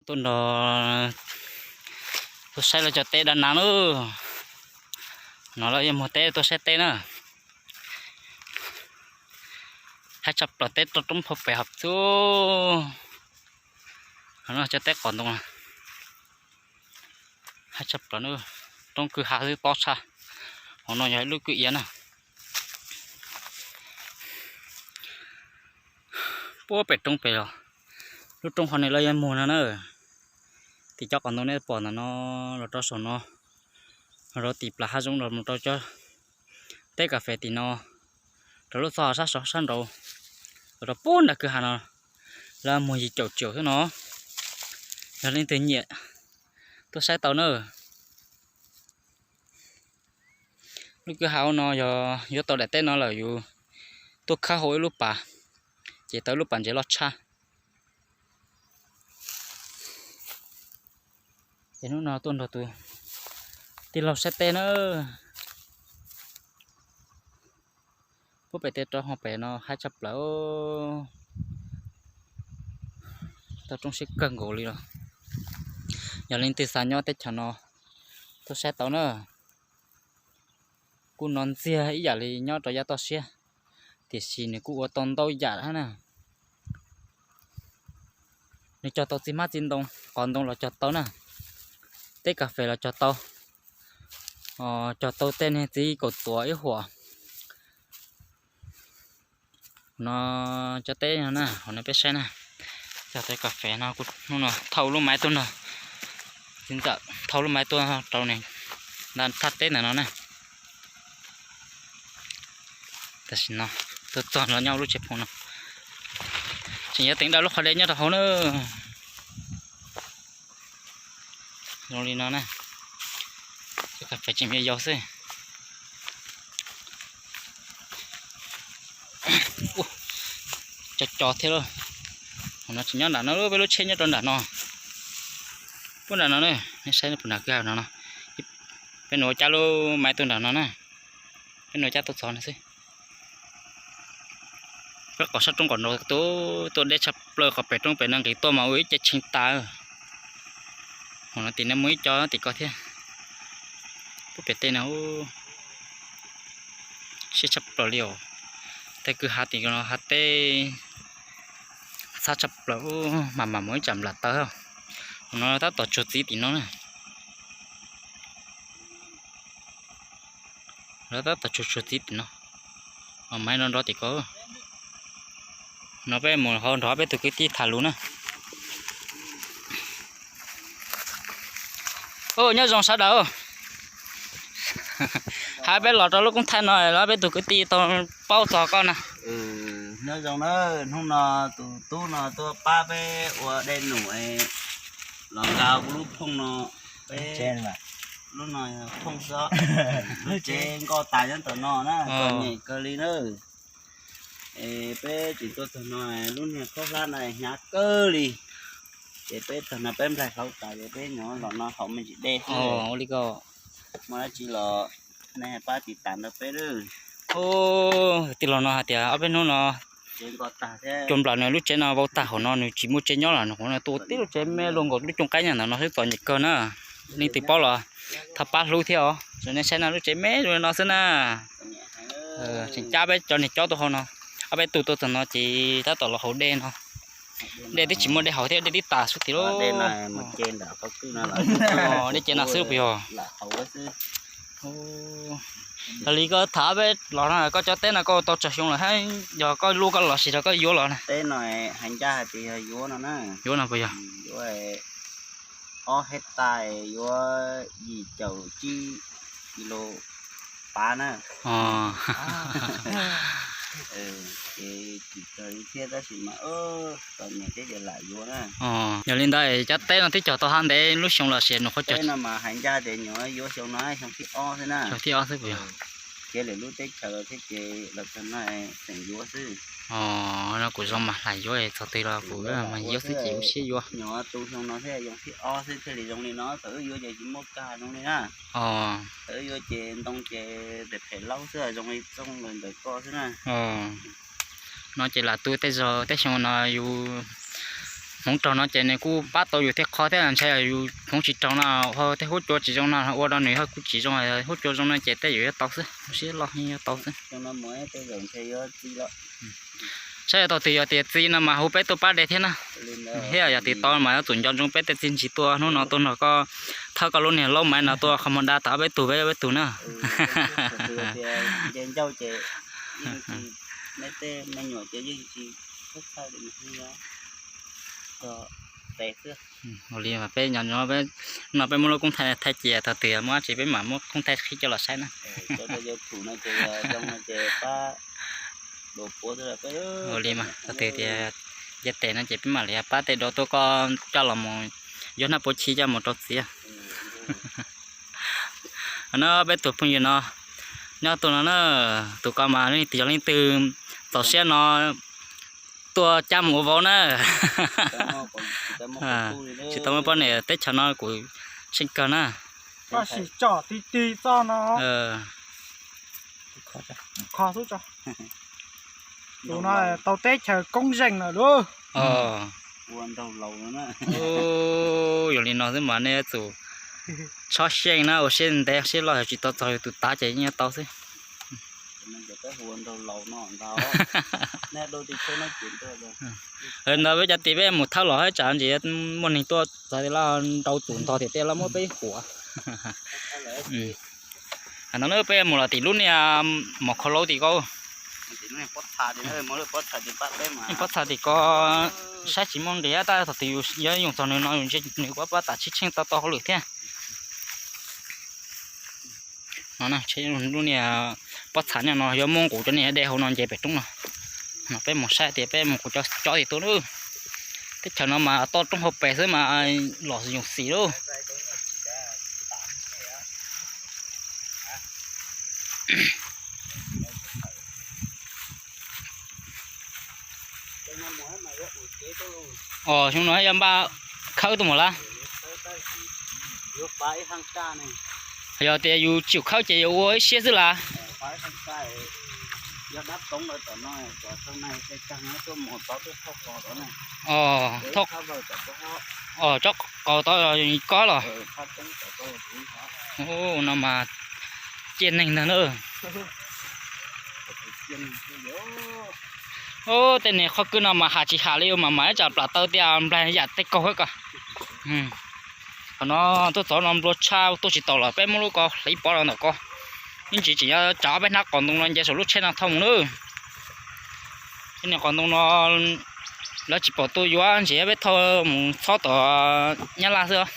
Tuaj nrog, tuaj saib lawv cov teb dab nav na. No lawv yuav muag teb tuaj saib teb na. Haib tshaj plaws teb rau roob phau pem hauv xwb. Cov teb qos ntoo haib tshaj plaws na. Roob kwj ha xwb tob tshaj. Hauv no yog ib lub kwj iav na. Puag pem roob pem los, lub roob qhov no lawv yuav muag no na. Tim cov qos ntoo nej pom ntawm no los rau saum no, rau tim plas hav zoov los mus rau cov teb kas fes tim no, rau lub txoj sab saud sab nraud, los rau puag nram kwj ha no, lawv muag yim caum caum xwb no. Yog leej twg nyiam tuaj saib tau na. Lub kwj ha no yog yuav tau daim teb no lawm yus tuaj khawb hauv ib lub pas, ces tau ib lub pas ntses loj tshaj. Ces hnub no tuaj nrog tus tij laug saib teb na. Puag pem tej roob hauv pem no haib tshaj plaws, tau roob siab kawg nkaus li los. Yog leej twg xav nyob teb chaws no tuaj saib tau na. Kuj no ntxiag ib yam li nyob rau yav toj siab, tiam sis nws kuj ua tau ntau yam hab na. Nws cog tau txiv hmab txiv ntoo, qos ntoo los cog tau na, teb kas fes los cog tau, cog tau tej niag txiv kaum txuas ib huam. No cov teb no na, hauv no peb saib na, cog teb kas fes no kuv hnub no thauj lub maiv tuaj nrog, txiv ntxawm thauj lub maiv tuaj rau nws nta thaj teb ntawm no na. Tam sim no tuaj txog los nyob lub tsev phoom no, tseem yuav teev daj lub qhov dej nyob rau hauv na. Zoo li no na, cov kas fes tseem me yau xwb. Co co thiab lauj. Hauv no tsis nyob nram no, peb lub tsheb nyob rau nram no. Puag nram no ne, nej saib puag nram kwj ha no no. Peb nws ua cab lub maiv tuaj nram no na. Peb nws ua cab tuaj txog no xwb. Peb qhov sab roob kom nrau tuaj deb tshaj plaws, qhov pem roob pem no nqis tuaj mas ua ib ce tshee tas. Hauv no tim no muaj ib co tim ko thiab. Puag pem tej no siab tshaj plaws li os. Tej kwj ha tim ko ha teb txhab tshaj plaws, mam mam mus ib tsam nplam tawv. Hauv no tab tom tsuag txiv tim no na. Lawv tab tom tsuag tsuag txiv tim no, maiv nrov nrov tim ko. No peb mus hauv nrog peb tus kwv tij tham lus na. Nyob zoo sawv daws. Hab peb los rau lub koob thaij no los peb tus kwv tij tau paub txog koj na. Nyob zoo na, hnub no tus tub no tuaj pab peb ua dej num los nqa kuv lub phooj no, peb lub no phooj xwb, lub tsev nkoj tas nyob tom no na, txom nyem kawg li na. Es peb tseem tuaj txog no, lub niag khaub hlab no hnyav kawg li, ces peb txog no peb nplaig hlau tas ces peb nyuam los no haus me ntsis dej xwb. Muaj dab tsi los nej pab tiv tas nrog peb lawm. Tij laug no hais tias ob peb hnub no cua nplam nws lub tsev no vau tag, hauv no nws tsis muaj tsev nyob lawm, nws qhuav no tua tib lub tsev me luaj nkaus lub cooj qaib nyob ntawm no xwb, txom nyem kawg na. Leej twg paub los thov pab hlub thiab os. Nej saib no lub tsev me luaj no xwb na. Tseem cab peb cov niag cob tuaj hauv no, ob peb tug tuaj txog no ces tab tom los haus dej no. Dej twb tsis muaj dej haus thiab, dej twb tas xwb tiag lauj. Dej ces no xwb puas yog? Yog li koj tham peb los no koj cov teb no koj tau tsawg xyoo lawm, yog koj luaj koj los sis yog koj yuav los na? Teb no hais ncaj hais tias yog yuav no na. Yuav no puas yog? Ob hecta yuav yim caum tsib kis lus pav na. Ces tsis tau li thiab tab sis mas txom nyem thiab ces lam yuav na. Yog li ntawd cov teb no twb cog tau hab ntev lub xyoo los sis nws qhuav cog? Teb no mas hais ncaj tias nyuam yuav xyoo no xyoo thib ob xwb na. Xyoo thib ob xwb puas yog? Khiav lwm lub teb chaws thiab ces los txog no tseem yuav xwb. No kuv zoo mas lam yuav, txog twg los kuv mas yuav xwb ces kuv siab yuav. Nyuam tu xyoo no thiab xyoo thib ob xwb thiaj li zoo li no, thaum wb yuav ces tsis muaj kag zoo li na. Thaum wb yuav ces ntoo ces phem phem laub xwb, zoo li txooj ntawm koj xwb na. No ces lam tu tej zog tej xyoo no yus Hmoov raug no ces nws kuj pab tau yus thiaj qhov thiab, ntshai yus hmoov tsis raug no, tej huab cua tsis zoo no ua rau nws ho kuj tsis zoo, huab cua zoo no ces tej yus yuav tau xwb, sib loj yuav tau xwb. Saib yog tau twg, yog tias txi no mas hu peb tuaj pab de thiab na. Thiab yog tias tau mas yuav tsum nco ntsoov peb tej txiaj ntsig tuaj hnub no tuaj nrog koj thawb koj lub niag laub maiv no tuaj qhov muag da tom peb tug, peb peb tug na. Ua li peb nyob no peb muab lub koob thaij thaij cia, thaum twg muaj dab tsi peb mam muab koob thaij qhib coj los saib na. Ua li mas thaum twg tias nce tes no ces peb mam li pab tej dua tuaj koj coj los mus yuav hnab puav chim coj mus rau txiv. No peb tus phooj ywg no nyob tuaj no na, tus ko mas leej twg yog leej twg txaus siab no tuaj cab mus ua vauv na. Tsis tau muaj poj niam teb chaws no kuv tseem kawg na. Tus no tau teb chaws koob zeej lawm lauj. Yog li no xwb mas nej yuav tsum txhob xyeej na, ua siab ntev siab loj, yog tsis tau txog yus tus tav ces yeej yuav tau xwb. Ntawd peb cov tim peb mus thawb los hab tsam ntsis muaj neeg tuaj txog tias laj nrau tus ntog tias tej laj muab peb huam. No peb mus los tim lub niag mos khau laub tim ko. Pob txha tim ko saib tsis muaj nqis tab, thaum twg yus yuav yoog txog nws no yus ntsia nws kuj pab tam tshib tsheej tau tau hauj lwm thiab. No lub niag pob txha nyob no yuav muab nqus cov niag de hauv no nce pem roob no. No peb mus saib tias peb mus nqus cov cov tim tuaj na. Teb chaws no mas toj roob hauv pes xwb mas los yoos xis lauj. Os, xyoo no yuav npaj khawb tuaj mus lawm. Yog tias yus tsis khawb ces yuav ua ib siab xwb lawm. Os, tsob qaus tod ko los. No mas ciaj neeg ntag na. Tej niag qhov kwj no mas has tsis has li, mas mas ib tsam plam taw tias nplaig yam tej kaug ko. Qhov no tuaj txog no nplua tshaj tuaj tsis taus lawm, peb muab lub ko hliv pov los ntawm ko. Ib ntsis tseem yuav tsav ob peb hnab qos ntoo no nce saum lub tsheb no thauj mus na. Tej niag qos ntoo no lawv tsis pom tuaj yuav, ntsis peb thauj mus txhob tom Nyab Laj xwb os.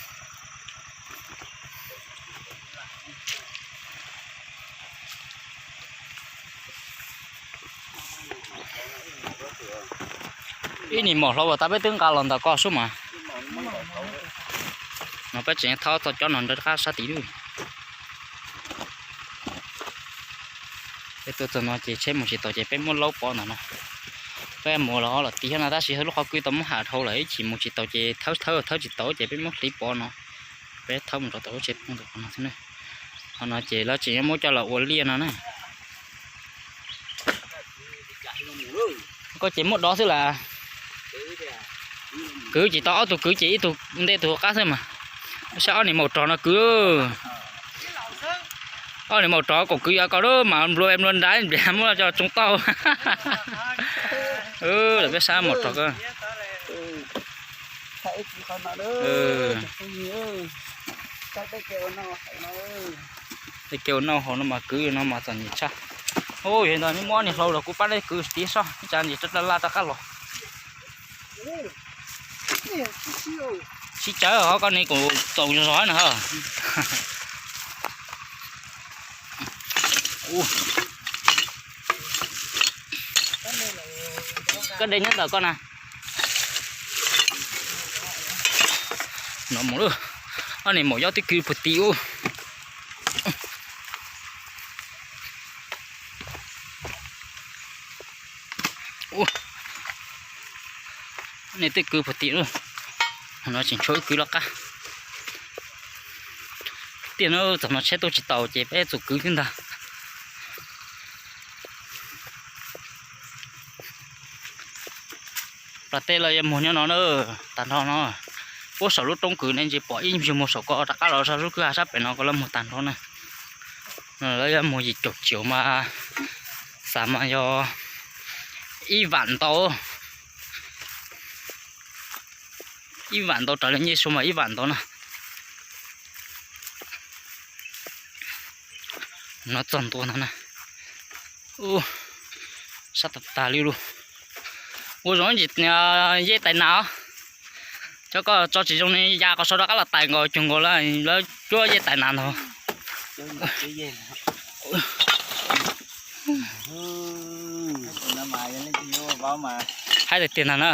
Ib niag maum hlau uas tab peb twb nqa los ntawm ko sub mas. No peb tseem thauj txog cov no rov qab sab tid lawm. Peb tuaj txog no ces tsheb mus tsis taus ces peb muab laub pov ntawm no. Peb mus los los tid thiab no tab sis lub qhov kwj tau muab has dhau lawm, ib chim mus tsis taus ces thawb thawb thawb tsis taus ces peb muab hliv pov no. Peb thawb mus rau tom lub tsheb phooj ntawm no xwb na. Qhov no ces lawv tseem yuav muab coj los ua liaj no na. Koj ces muab dov xwb las. Kwv tsis tau, ob tug kwv ces ib tug ntej tus qab xwb mas. Saib ob niag maum rog no kwv. Ob niag maum rog kom kwv yov ko lub mas nplua nplua nra npliag muab coj tsoo tauj. Lawv peb saib maum rog ko. Tej kev ua noj haus no mas kwv no mas txom nyem tshaj. Ub, yog ntawd muab niag hlau los kuv pab neb kwv tiv soj ib tsam ntsis laj rov qab los. Sib cawv ho koj ni kuv txaus zog na ho. Koj de nyob ntawm koj na. No mus lawm, ob niag maum yob twb kwv puag tim ub. Ub, nej twb kwv puag tim lawm, no tseem tshuav wb kwv loj qab. Tiag na, txog no tsheb tuaj tsis taus ces peb tsum kwv xwb ntag. Plas tej los yuav muag nyob no na, tag nrho no. Puab saum lub roob kws ne ntsis pom ib ntsis muag saum ko rov qab los zog lub kwj ha sab pem no ko lawv muag tag nrho na. Lawv yuav muag yim caum tsiaum mas xav mas yog ib vam ntau, ib vam ntau raws li nyiaj sua mas ib vam ntau na. No txog ntua ntag na. Sab tag tag li lug. Ua zoo ntsis yej tais nas os. Cov ko tso tsis zoo ne ya qhov sau rov qab los tais nkaus cuag nkaus lawv cuab yej tais nas ntag. Haib tiag tiag ntag na.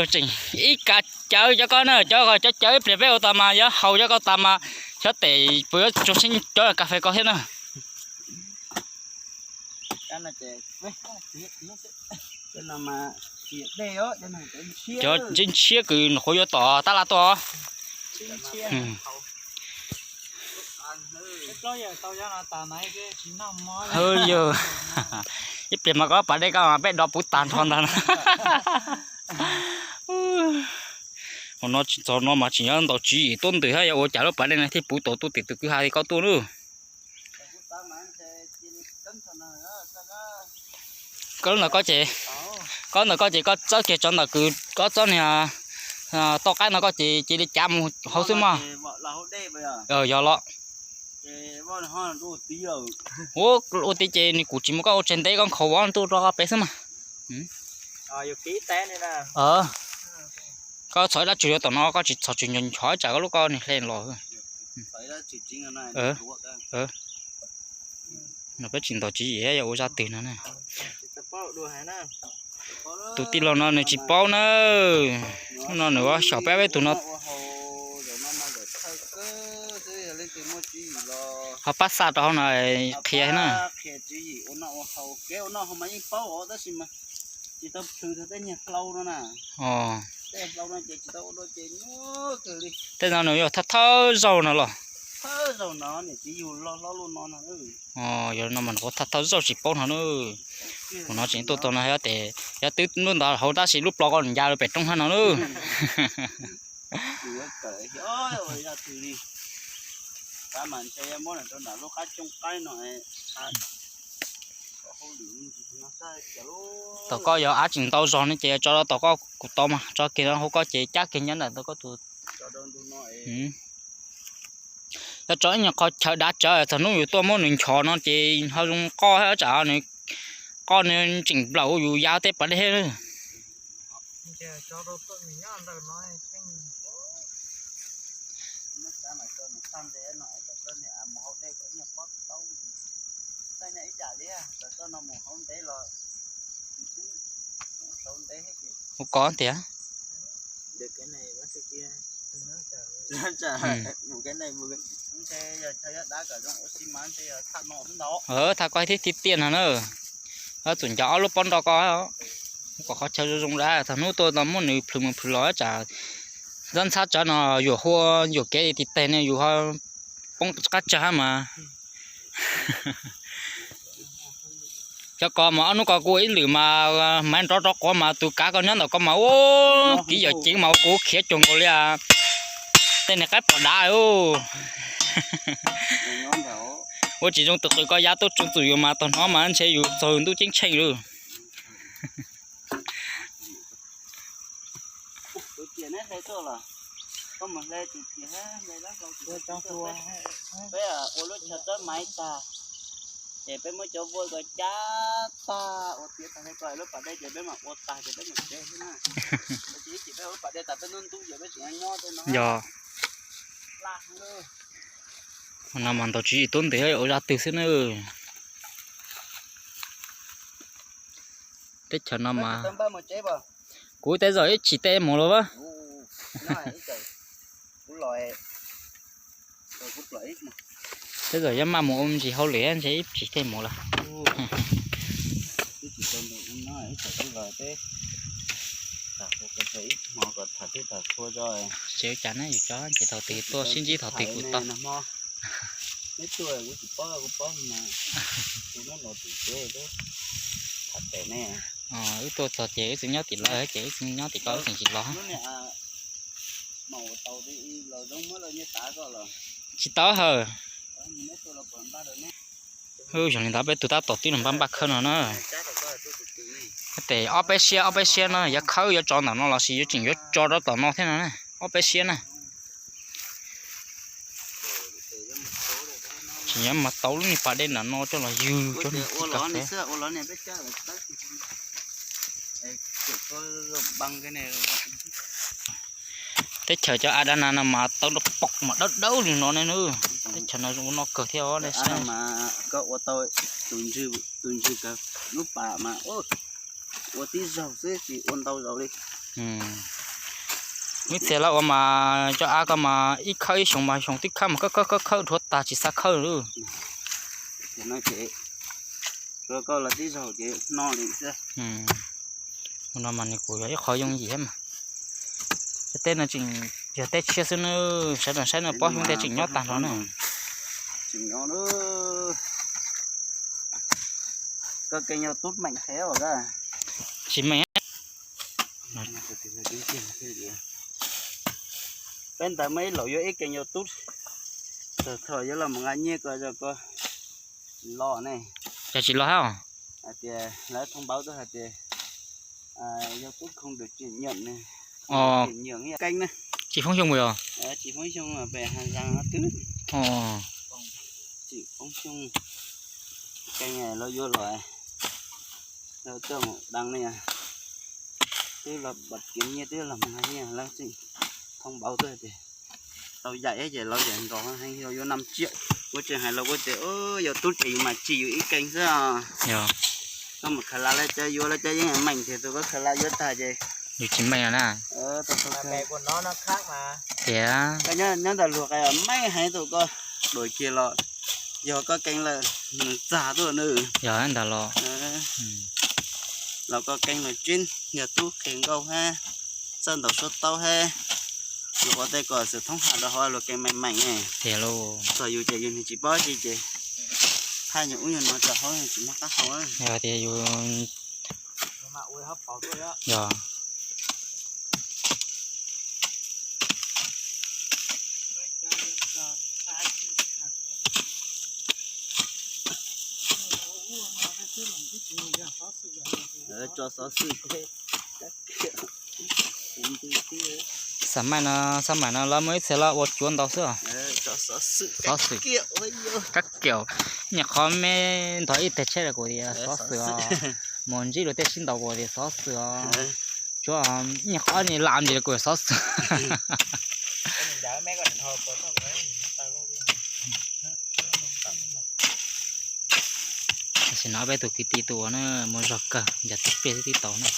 Tseem ib kav cawv cov ko na, cov ko cov cawv ib pliag peb ua tas mas yuav haus cov ko tas mas xyov tes puas yuav tsuag sib cov kas fes ko thiab na. Cov ntshiab ntshiab kws nyuam qhuav yuav tom tab laj tuaj. Yog, ib pliag mas koj pas dej ko mas peb dov puv tag nrho ntag na. Hauv no tsis txog no mas tseem nyob ntaus tswv yim tuab ntws thiab, yog ua cas lub pas dej no thiaj puv tau tuaj tim tus kwj ha li koj tuaj lub. Koj lub ntawm koj ces, koj ntawm koj ces koj txawb kiag tsov ntawm kws koj txob niag toj qaib no koj ces cia li cav mus hauv xwb mog. Yog los. Ua, ua tib ces nws kuj tsis muaj, koj ua tseg ntev koj nkhaus vov ntuj rau pem xwb mas. Koj txhom ib dab tswv yuav tom no, koj tsis txhom tswv nchov tsam koj lub koj niag hle los. No peb tsis ntaus tswv yim yog ua zaj twg no na. Tus tij laug no nws tsis paub na. Hnub no nws ua xyaum peb peb tus no ho pab xa rau hauv no qhia na. Tej no nws yog thawj thawj zaug no los? Yog no mas nws kuj thawj thawj zaug tsis paub no na. Kuv no tseem tuaj tau no yog tes, yog twb lub ntawd hauv tab sis lub plo ko nws ya pem roob hab no na. Tom koj yog av tseem ntau zog ne ces tso rau tom koj kuv tau mas tso kiag hauv koj ces cab kiag nyob ntawm ntawm koj tus. Yog tso ib nyuag qho chaw dav tsawv txog hnub yus tuaj muab nws nchos no ces ho zoo qoj hab tsam nws qoj nws tseem nplaum yus ya tej pas dej. Ua koj tiag. Thaj koj thiab tiaj tiaj no na. Koj txum ncav ob lub pob nroj ko, kom qhov chaw zoo zoo dab txog hnub tuaj tau muab nws plhws mus plhws los tsam ntxab ntxhab tsawv no yuam hua yuam kev tim teg ne yus ho poob qab tsag hab mas. Cov ko mas ob hnub ko kuv ua ib lwm mas maiv nrov rov quav mas tus kav ko nyob ntawm ko mas ua kiv yawm ceev mas ua kuv khiav cuag nkaus li tej niag qaib pom dav. Ua tsis zoo tus qws ko ya tuaj tsuj txum yus mas tog hnov mas ntshe yus txog ntuj ceeb tsheej lawm. Peb ua lub chaw txawb maiv tag, ces peb muab cov vuag ko cab tag ua tiav tag li ko lub pas dej ces peb mam ua tag ces peb mam tsev xwb na. Peb ua lub pas dej tas peb ntub ntub ces peb tseem nyob tej no. Yog no mas ntaus tswv yim tuab ntws ua zaj twg xwb na. Teb chaws no mas kuv tej zaum ib tsis tej mus los as. Tej zaum yuav maj mus ua me ntsis hauj lwm ntshe ib tsis tej mus lawm. Tsis ua cas na, yus cov ces thaum twg tuaj sib ntsib thaum twg kuj tau. Neb tuaj kuv tsis paub, kuv paub mas kuv muab los tim tsev, tham pem ne. Wb tuaj txog ces wb txeev nyob tim lawv ces wb txeev nyob tim ko wb tseem tsis los. Tsis tau hawm. Wb zoo li ntawd peb tus tab tom twb npaj npaj khawb no na. Tes ob peb siab ob peb siab no yuav khawb yuav tso ntawm no los sis yuav tseem yuav tso rau tom no thiab no na. Ob peb siab na. Tseem yuav mus tau lub niag pas dej ntawm no coj los ywg cov niag txiv kaw. Teb chaws cov a dab na no mas tau nrov pom mas dawb dawb li no ne. Teb chaws no zoo ua no kawg thiab os. Koj ua tau tus ntswg kaw lub pas mas ua tib zaug xwb tsis ua ntau zaus li. Ib txhia lawv ua mas cov av ko mas ib khawb ib xyoos mas xyoo twb khawb mas khawb khawb khawb khawb dhuav tag tsis xav khawb li. Koj los tib zaug ces no li xwb. Ua no mas nws kuj yog ib qho yooj yim thiab mas. Tej teb no tseem yog teb tshiab xwb na, sawv daws saib no pob xyoob tej tseem nyob tag nrho na. Tseem nyob. Koj kees yog tub meem heev os. Tsis meem. Peb ntawd muaj ib laus yuav ib kees yog tub, txog thaum yuav los mus nqa nyiaj ko ko los ne. Cas tsis los hab? Hais tias lawv thông báo tuaj hais tias yog tub không được chuyển nhượng ne. Chuyển nhượng kees na. Tsis foob xyoo yog? Tsis foob xyoo pem Hà Giang twb. Tsis foob xyoo kees los yuav los. Lawv tuaj mus đăng ne, twb los bật kiếm nyiaj twb los mus nqa nyiaj lawv tseem thông báo tuaj tias tau yaim ces lawv yaim nrov heev los yuav năm triệu. Kuv tseem hais los kuv tias yog tub ces yus mas tsim yus ib kees xwb. Koj mus khaws la lawv cov yuav lawv cov yeej meem tiag tus koj khaws la yuav tag ces yus tsis meem na. Tias nyob ntawm luag qai meej heev tus koj đuổi kiag los yog koj kees lawm nws txag tuaj nws. Yog ntawd los, los koj kees los tseeb yog tub qhia nkauj hab, txawj ntaus suab taub hab, luag ua tej kom xwm thoob ham rau hauv luag kees meem meem ne. Tiag lauj. Txog yus ces yus niag tsis paub tsi ces thaj nyuag ub nyuag no rau hauv tsis muaj qab hau. Yog tias yus Yog. Tso xov xwm. Xav maim no, xav maim no lawv muaj ib txhia lawv ua cuav ntau xwb. Xov xwm. Kab kiam, nyuam qhuav me ntog ib teg tsheb rau kuv tias xov xwm os. Mus ntsib luag tej sib ntaus kuv tias xov xwm os. Tsuav nyuam qhuav ni lam ntsis rau kuv xov xwm. Tam sim no peb tus kwv tij tus uas na muaj zog kawg ncav tib pliag xwb twb tau na.